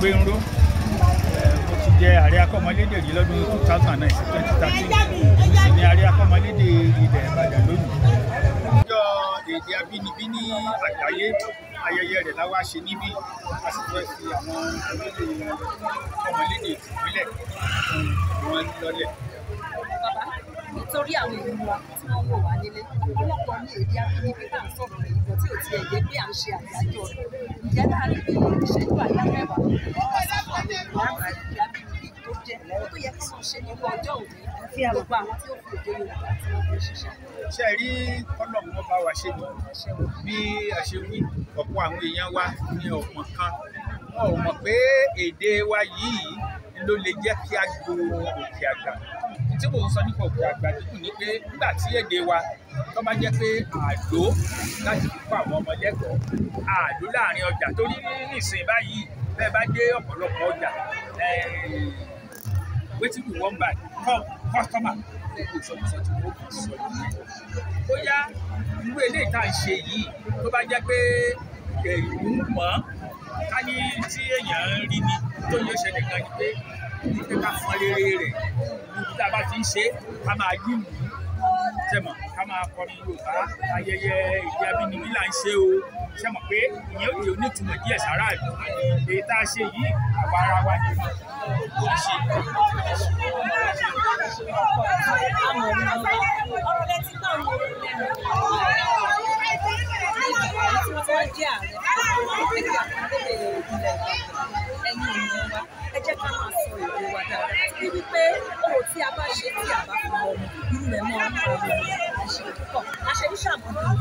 Ògúngbénró. Mo ti jẹ ààrẹ akọ́mọlédè rí lọ́dún 2009 sí 2013. Mo sì ní ààrẹ akọ́mọlédè ilẹ̀ Ìbàdàn lónìí. Ọjọ́ èdè abínibí ní àgbáyé, ayẹyẹ rẹ̀ la wá ṣe níbí. A sì fẹ́ fi àwọn olóyè akọ́mọlédè ìpínlẹ̀ wọn lọ́lẹ̀. Bàbá, nítorí àwọn èèyàn wa tí wọ́n wò wá nílé, ọ̀pọ̀lọpọ̀ ní èdè abínibí tá à ń sọ̀rọ̀ rẹ̀ ìbọn tí ò tiẹ̀ yé pé à ń ṣe àyájọ́ rẹ̀. Ǹjẹ́ láàárín bí ìṣẹ́jú àyá mẹ́wàá, wọ́n wá sọ fún àwọn èèyàn èdè abínibí tó jẹ́ tó yẹ kí wọ́n ṣe nínú ọjọ́ òní, gbogbo àwọn tí ó fi èdè Yorùbá tí wọ́n fi ń ṣiṣẹ́. Ṣé ẹ rí Ọlọ́run wọn bá wa ṣe ni bí a ṣe wí, ọ̀pọ̀ àwọn èèyàn wa ní ọ̀pọ̀ kan wọn ò mọ̀ pé èdè wa yìí ló lè jẹ́ kí a gbòòrò òkè àgbà. Tí mò ń sọ nípa òkè àgbà dídùn ni pé nígbà tí èdè wa tó bá jẹ́ pé àdó láti fi kọ́ àwọn ọmọ lẹ́kọ̀ọ́, àdó láàrin ọjà, torí nísìnyí báyìí bẹ́ẹ̀ bá dé ọ̀pọ̀lọpọ̀ ọjà, wetin you wan buy, come customer, kò sọkúsọ tí wọ́n kò sọ nìyẹn. Bóyá irú eléyìí tá à ń ṣe yìí tó bá jẹ́ pé ìlú mọ̀ ká ní tí èèyàn ń rí ni tó yóò ṣẹlẹ̀ gan ni pé ní ká fọn rere rẹ̀ níbi tá a bá ti ń ṣe ká máa yí lù ú, ṣe mọ̀ ká máa kọrin Yorùbá, ayẹyẹ èdè abínibí là ń ṣe o, ṣe mọ̀ pé ìyẹn ò lè onítumọ̀ díẹ̀ sára ìlú. Èyí tá a ṣe yìí àwa ara wa ni ó ṣe. Ọ̀rọ̀ lẹ ti gbọ́ ní lẹ́nu tí wọ́n ti wá jẹ́ ààrẹ ẹgbẹ́ akọ́mọlédè ilẹ̀ Ìbàdàn. Ẹ̀yin ènìyàn wa, ẹ jẹ́ ká máa sọ èdè wa dáadáa, àti wípé ohun tí a bá ṣe tí a bá fi mọ ọmọ irú rẹ̀ mọ́ ọmọ ẹ̀ ṣe púpọ̀ àṣẹ ní ṣàmọ́dún.